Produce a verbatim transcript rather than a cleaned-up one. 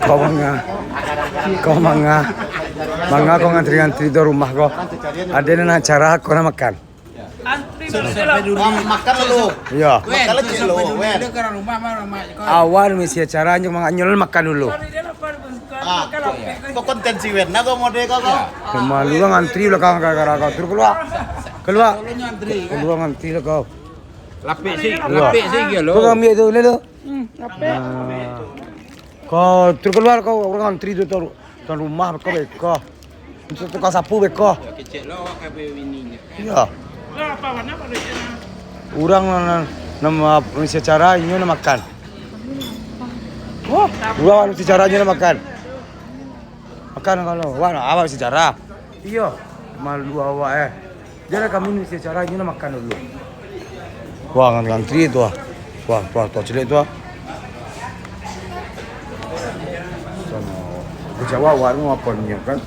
Kau manga. Kau manga. Manga kau ngantri-ngantri tu rumah kau. Ado nan acara kau nak makan. Antri masuk lah. Ma-, makan dulu. Iyo. Wen, makan lah, tu cik, sampai lo, dulu. Wen. Dia ke rumah, mah, rumah kau. Awan misi acara, nyo manga-, nyo makan dulu. Sorry, dia lapar, bukan. Ah, makan lapar. Kau konten si Wen, nah, kau mode kau, kau. Malu lah ngantri belakang gara-gara kau. Terus keluar. Keluar. Tolong antri, kan? Keluar ngantri lah kau. Lapik si, lapik si, galo. Kau ambil tu, lihat tu. Hmm, lapik. Nah. Kau terus keluar kau, urang antri tu tuan, tuan rumah beko beko. Itu tukang sapu beko. Kecek lo awak ka bini. Iyo. Urang nan, nan, nan misi acara inyo nak makan. Oh, urang misi acara inyo nak makan. Makan kalau, wah, awak misi acara. Iyo, malu awak, eh. Janlah kami ni secara inyo nak makan dulu. Wah, ngan-, ngantri tu ah. Wah, wah, tu cilik tu ah. Sama. Kecewa warung apa ni kan?